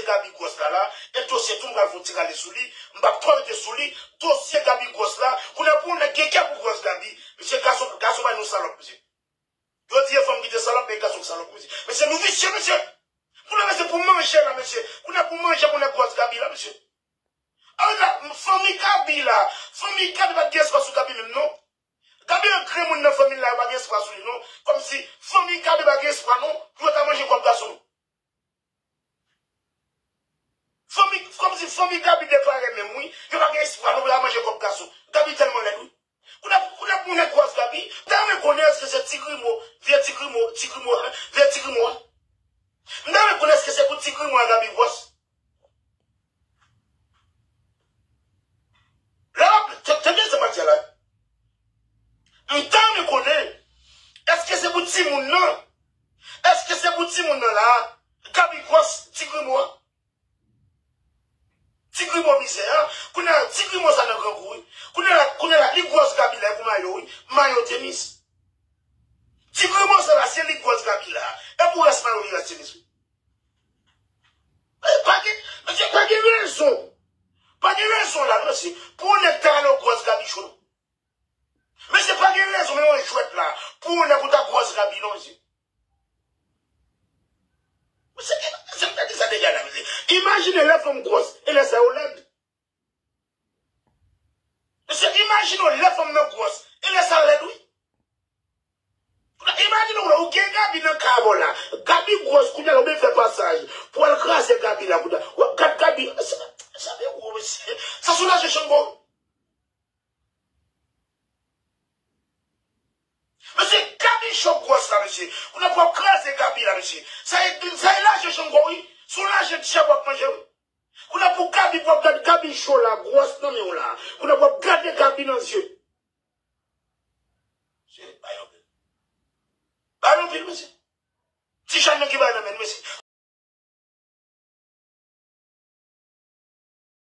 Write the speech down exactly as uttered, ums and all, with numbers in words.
Gaby gwòs la la, e dosye tou m pral fè yon ti rale sou li, m p ap twò rete sou li, dosye Gaby gwòs la, kounye a pou yon nèg gen kè pou gwòs Gaby, mesye gason, gason bay nou salòp, mesye. Yo di e fanm ki te salòp, men gason ki salòp, mesye. Mesye, nou visye, mesye. Kounye a, mesye, pou manje la, mesye. Kounye a pou manje pou nèg gwòs Gaby la, mesye. Awe la, fanmi Gaby la, fanmi Gaby pa t gen espwa sou Gaby menm, non. Gaby an grenmoun nan fanmi l la, yo pa gen espwa sou li, non. Kòmsi fanmi Gaby pa gen espwa, non, pou yo ta manje kòb gason. Fanmi, kòmsi fanmi Gaby deklare menm, wi. Yo pa gen espwa, non, pou yo ta manje kòb gason. Gaby tèlman lèd, wi. Kounye a, kounye a pou nèg gwòs Gaby, m ta renmen konnen èske se Ti Grimo, vye Ti Grimo, Ti Grimo, vye Ti Grimo a. M ta renmen konnen èske se pou Ti Grimo a Gaby gwòs. Lè w ap, te-, tande sa m ap di a la. M ta renmen konnen, èske se pou timoun nan? Èske se pou timoun nan la? Gaby gwòs Ti Grimo a. Ti Grimo mizè a. Kounye a, Ti Grimo sa nan grangou, wi. Kounye a, kounye a, li gwòs Gaby la, e pou mayo, wi. Mayo tenis. Ti Grimo sa la, se li gwòs Gaby la. E pou rès mayo, li rès tenis, wi. E pa gen, mesye, pa gen rezon. Pa gen rezon la, mesye. Pou yon nèg ta ale gwòs Gaby cho, non. Mesye, pa gen rezon, men yon jwèt la. Pou yon nèg ou ta gwòs Gaby, non, mesye. Mesye, mesye, gade sa dega la, mesye. Imajine lè fanm gwòs, e lè sa yo lèd. Mesye, imajine w lè fanm nan gwòs, e lè sa lèd, wi. Imajine w la, ou gen Gaby nan kay ou la. Gaby gwòs, kounye a la, ou byen fè pasaj pou al kraze Gaby la, kounye a. W ap gad Gaby, sa, sa byen gwo, mesye. Sa sou laje chango. Mesye, Gaby cho gwòs la, mesye. Kounye a pou w ap kraze Gaby la, mesye. Sa e, sa e laje chango, wi. Sou laje tchèb w ap manje, wi. Kounye a pou Gaby, pou w ap gad Gaby cho la, gwòs nan men w la. Kounye a pou w ap gade Gaby nan zye. Mesye, bay anpil. Bay anpil, mesye. Ti Jan nan ki bay nan men, mesye.